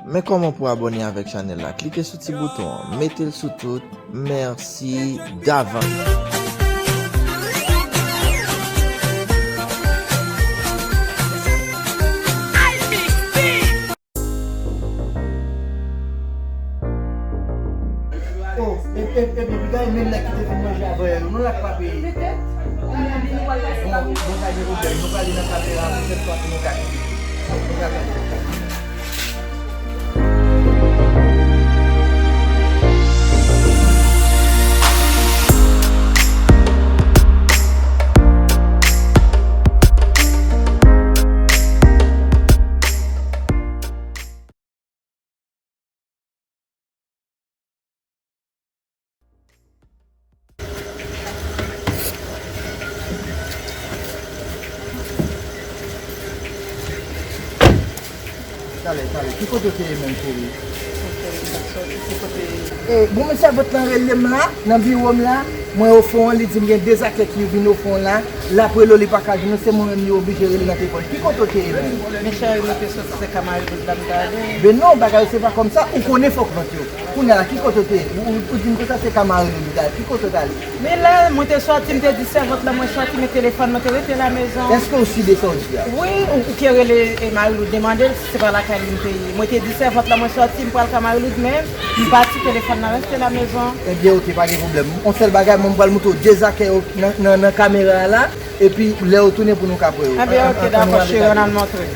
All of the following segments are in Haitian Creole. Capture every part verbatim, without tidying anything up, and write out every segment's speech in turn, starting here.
Men kòman pou abòne avèk chanèl la? Klike sou ti bouton an, mete l sou tout. Mèsi davans. Oh, e, e, e, epi gade menm nèg ki te vin manje avè yo, non, l ap pa peye. Petèt, li, li, li pral pase la. Bon, bon, pa gen pwoblèm, nou prale nan kamera pou sèt fwa pou nou ka kite. Nou ka gade. Talè, talè. Ki kote w te ye menm, cheri? Kote m t ap sòti, se kote. E, bon, men sèvant lan rele m la, nan biwo m la. Mwen ofon an, li di m gen de zakè ki vin ofon an la. L ap rele w, li pa ka jwenn ou, se mwen menm li oblije rele nan telefòn. Ki kote w te ye menm? Men cheri, mwen te sòti, se ka Marie Lourdes la m t ale. Men non, bagay yo se pa kòmsa, ou konnen fòk vant yo. Kounye a la, ki kote w te ye? Ou, ou, ou di m konsa se ka Marie Lourdes la, ki kote w t ale? Men la, mwen te sòti, m te di sèvant lan mwen sòti, men telefòn mwen te rete la mezon. Èske w si de sa w di a? Wi, ou, ou ke rele, e, Marie Lourdes, demande l si se pa lakay li m te ye. Mwen te di sèvant lan mwen sòti, m pral ka Marie Lourdes, men m pati, telefòn nan rete la mezon. Ebyen, oke, pa gen pwoblèm. Yon sèl bagay, mwen m pral montre w de zakè yo nan, nan, nan kamera a la, epi lè yo tounen pou nou ka wè yo. Ebyen, oke, dakò, cheri, ann al montre.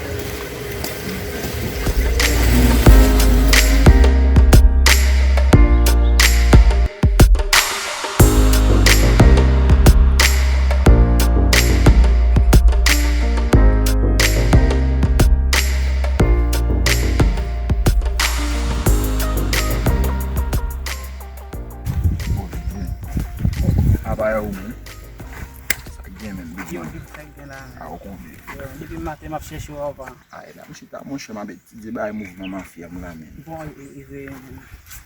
Apa yo menm? Sa k gen menm, big man? Yo, big sa k gen la, men. A, ou konnen. Yo, depi maten m ap chèche w, apa. Ay, la, m chita, monchè, m ap etidye bagay mouvman mafya m la, men. Bon, e, e, e,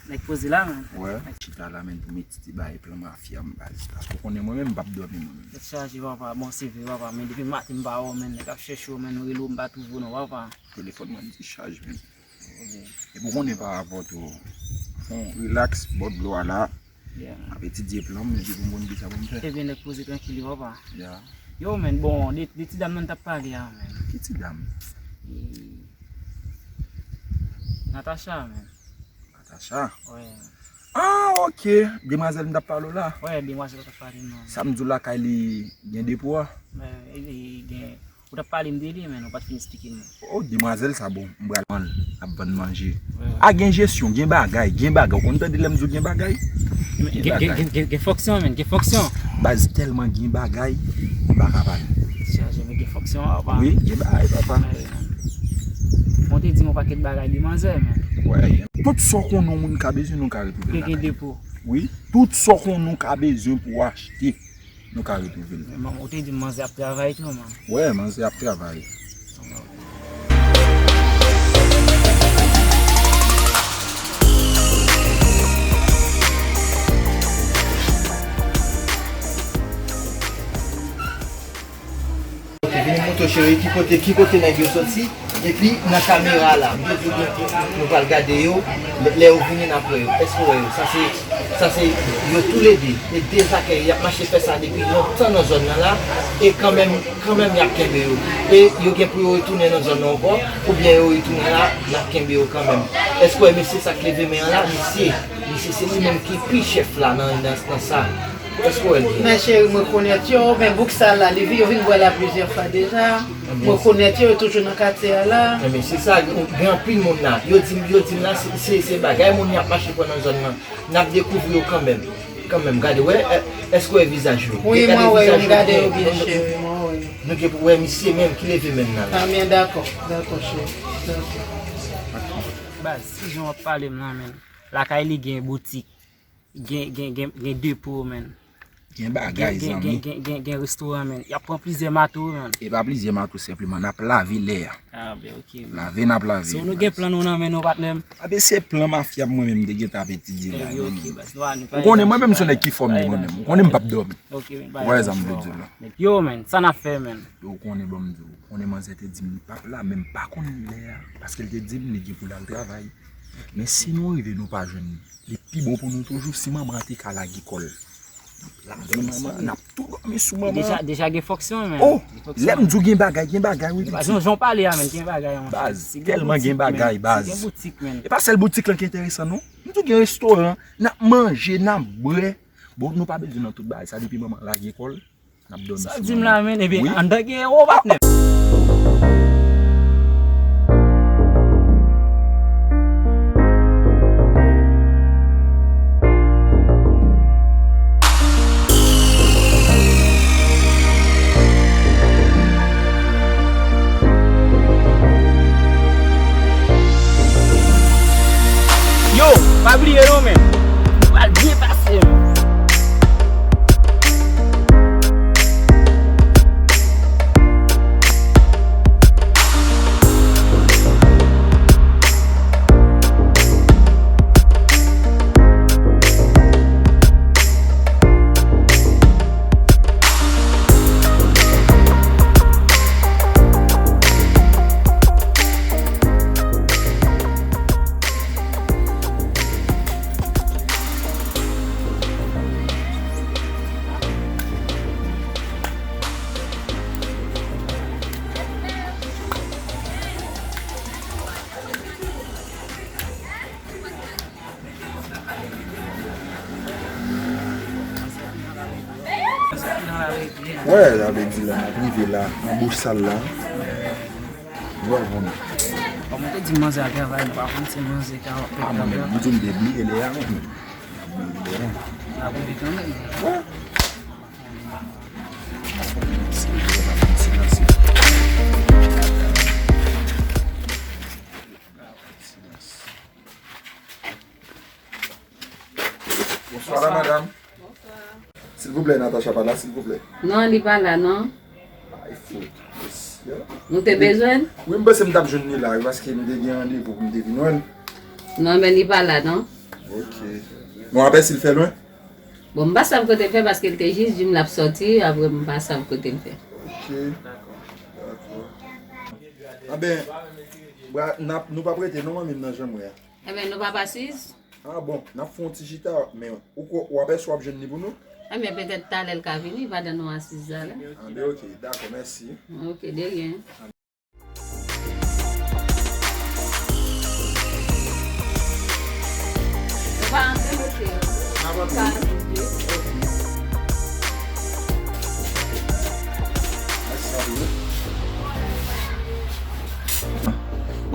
nèg poze la, men. Wè, m chita la, men, pou m etidye bagay plan mafya m, baz. Paske ou konnen mwen menm, m p ap dòmi, mwen menm. Tèt chaje, papa. Bon, se vre, papa, men depi maten m pa wè w, men, nèg ap chèche w, men, nou rele w, m pa twouve w non, papa. Telefòn mwen dichaj, men. Epi ou konnen pa rapò tou. Bon, rilaks, bò dlo a la. Yeah. M ap etidye plan m, epi pou m konn kisa pou m fè. Ebyen, nèg poze trankil yo, papa. Yeah. Yo, men, bon, de, de ti dam nan n t ap pale a, men. Ki ti dam? E, Natacha, men. Natacha? Wi. Ah, oke. Demwazèl m t ap pale w la? Wi, demwazèl ou t ap pale m nan. Sa m di w lakay li gen depo a? Men, e, e, gen Ou t ap pale m de li, men ou pa t fin esplike m. Oh, demwazèl sa bon, m pral vann l, ap vann manje. Wi, wi. A, gen jesyon, gen bagay, gen bagay. Ou konn tande lè m di w gen bagay? Men gen, gen, gen, gen, gen fonksyon, men, gen fonksyon. Baz, tèlman gen bagay, m pa ka pale. Chaje, men gen fonksyon, papa. Wi, gen bagay, papa. Wi, men. Bon, te di m yon pakèt bagay, demwazèl, men. Wi. Tout sa w konnen yon moun ka bezwen, nou ka retwouve l lakay. Gen, gen depo. Wi, tout sa w konnen w ka bezwen pou w achte. Nou ka retwouve l. Men manman, ou te di manzè ap travay tou, man. Wè, manzè ap travay. Vini montre w, cheri, ki kote, ki kote nèg yo soti. Epi nan kamera la, m te di w nou pral gade yo, lè, lè yo vini n ap wè yo. Èske w wè yo? Sa se, sa se yo toulede, e de zakè, y ap mache fè sa depi lontan nan zòn nan la, e kanmenm, kanmenm y ap kenbe yo. E yo gen pou yo retounen nan zòn nan ankò, oubyen yo retounen la, n ap kenbe yo kanmenm. Èske w wè mesye sa k leve men an la? Mesye, mesye se li menm ki pi chèf la nan, nan, nan sa. Èske w wè l byen? Men cheri, m rekonèt yo, men boug sa la, li vi-, yo vin bwè la plizyè fwa deja. M rekonèt yo, yo toujou nan katye a la. Enben, se sa, gen anpil moun la. Yo di m, yo di m la, se, se, se bagay moun y ap mache pran nan zòn nan. N ap dekouvri yo kanmenm. Kanmenm, gade, wè, è-, èske w wè vizaj yo? Wi, mwen wè yo, m gade yo byen, cheri, mwen wè yo. Nou gen pou wè misye menm ki leve men nan la. A, byen, dakò, dakò, cheri, dakò. Baz, si jan w ap pale m nan, men, lakay li gen boutik. Gen, gen, gen, gen depo, men. Gen bagay, zanmi. Gen, gen, gen, gen restoran, men. Y ap pran plizyè mato, men. E pa plizyè mato, senpleman. N ap lave lè a. Ah, ben, ok, men. Lave, n ap lave. So, nou gen plan nou nan men nou, patnè m? A, ben, se plan mafya mwen menm, m te gentan ap etidye la, men. Ok, baz, nou pa, nou pa. Ou konnen, mwen menm, se yon nèg ki fòme, mwen menm. Ou konnen m p ap dòmi. Ok, men, ou wè sa m vle di w la. Yo, men, sa n ap fè, men? Yo, ou konnen, ban m di w. Ou konnen, manzè te di m li p ap la, men m pa konn lè a. Paske l te di m li gen pou l al travay. Men si nou rive, nou pa jwenn li, li pi bon pou nou toujou si manman an te ka lage kò l. N ap lage manman, n ap tou dòmi sou manman. Deja, deja gen fonksyon, men. Oh, lè m di w gen bagay, gen bagay, wi, pitit. Jan, jan w pale a, men, gen bagay, men. Baz, tèlman gen bagay, baz. Gen boutik, men. E pa sèl boutik lan ki enteresan, non. M di w gen restoran, n ap manje, n ap bwè. Bon, nou pa bezwen nan tout bagay sa, depi manman lage kò l. N ap dòmi sou manman. Sa w di m la, men, ebyen, anndan gen ewo, patnè. Yo, pa bliye non, men. Nou pral byen pase, men. Wè, sa vle di la, n ap rive la, nan bouch sal la. Wè, bon. Kòm ou te di manzè a travay, nou pa konn si manzè ka fè travay. Ah, mwen menm, m di m te bliye lè a, mwen menm. M bliye lè a. N ap rive kanmenm. Wè. Bonswa la, madanm. Bonswa. Silvouplè, Natacha pa la, silvouplè? Non, li pa la, non. Ay, fout. Mesye. Nou te bezwen l? Wi, m panse m t ap jwenn li la, wi, paske m te gen randevou pou m te vin wè l. Non, men li pa la, non. Ok. Bon, apre si l fè lwen? Bon, m pa sav kote l fè paske l te jis di m l ap sòti, apre m pa sav kote l fè. Ok. Dakò. Anben, bra, n ap, nou p ap rete non, manmi m nan janm wè a. Enben, nou p ap asiz? Ah bon, n ap fè yon ti chita, men ou ko-, w ap èske w ap jwenn li pou nou? Enben, petèt talè l ka vini, pandan nou asiz la, la. Anben, ok, dakò, mèsi. Ok, de ryen. Ou pa antre, mesye. N ap antre. Ka antre.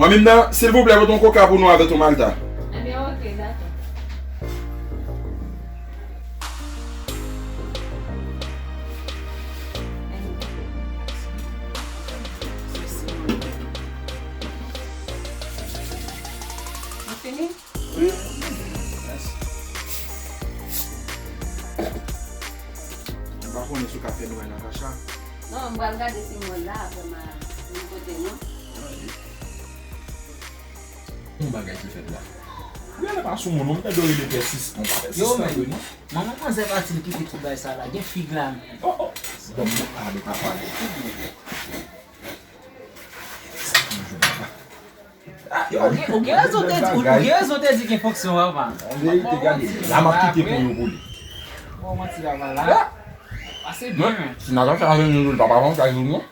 Manmi m nan, silvouplè, pote yon koka pou nou avèk yon malta. Ebyen, ok, dakò. Nou fini? Wi, mèsi. M pa konnen si w ka fè nou wè Natacha. Non, m pral gade si m wè l la, apre m a vin kote nou. Yon bagay ki fèt la. Gade pa sou moun, non, m tande w rele pè Sispan, pa pè Sispan vre, non. Manman manzè pati, li kite tout bagay sa la, gen fig la menm. Oh, oh. Bon, bon, ale, pa pale. Sa ki jwenn la? Ah, yo, ou gen, ou gen rezon te di, ou gen rezon te di gen fonksyon, papa. An verite, gade, la m ap kite pou yo pou li. Bon, manti la, papa, la. Pase byen, men. Si Natacha vin nou, papa, pa yon kay nou, non.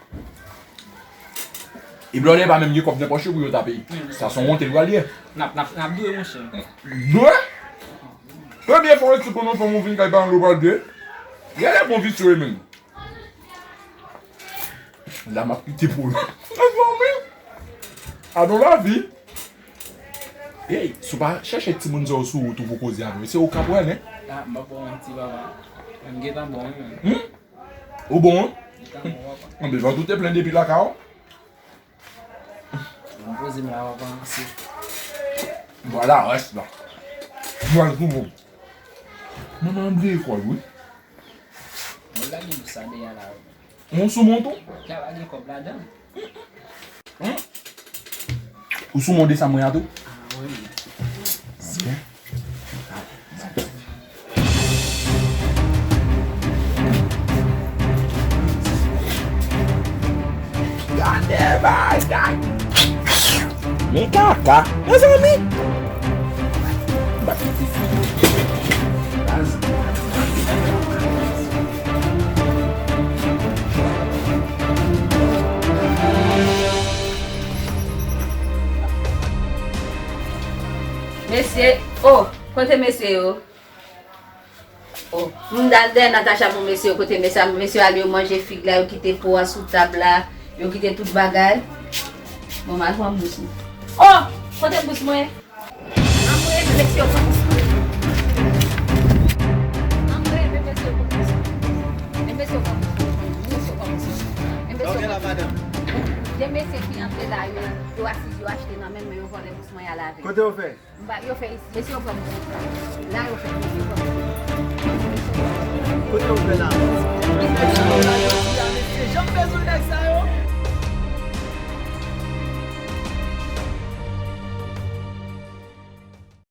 E blòdè pa menm gen kòb nan pòch yo pou yo ta peye. Sa se yon wonte l pral ye. N ap, n ap, n ap dwe, monchè. Dwe? Ebyen, fò w eksplik pou nou fanm ou vin kay paran l ou pral dwe. Gade bon visye menm. La m ap kite pou yo. Adon lavi. Ey, si w pa chèche timoun sa yo sou wout ou pou koze avè yo, se ou k ap wè, men. Ah, m pa bon manti, papa. M gentan bon, wi, men. Hmm? Ou bon, wi? Gentan bon, papa. Anben, vant ou te plen depi lakay ou? M poze m la, papa, se. Vwala, rès la. Vwala, tout bon. Manman an bliye kò l, wi. Gade bous sa deyò la. Ou sou mont ou? Kè pa gen kòb ladan. Hmm? Ou sou mont de sa mwen a tou? Ah, wi. Ok. Gade bagay! Men kaka, mezanmi! Bat ti fi. Mesye, oh, kote mesye yo? Oh, m t al dèyè Natacha pou mesye yo, kote mesye, mesye yo ale, yo manje fig la, yo kite po a sou tab la, yo kite tout bagay. Bon, m al pran bous mwen. Oh, kote bous mwen? Anmwey, men mesye yo pran bous mwen. Anmwey, men mesye yo pran bous mwen. Men mesye yo pran bous mwen. Men mesye yo pran bous mwen. Men mesye yo pran bous mwen. De mesye ki antre la, yo, yo asiz, yo achte nan men mwen, yo vòlè bous mwen, y al avè l. Kote yo fè? M pa, yo fè isi. Mesye yo pran bous mwen. La yo fè, mesye yo pran bous mwen. Kote yo fè la? Mesye yo la, yo di a, mesye, jan m bezwen nèg sa yo.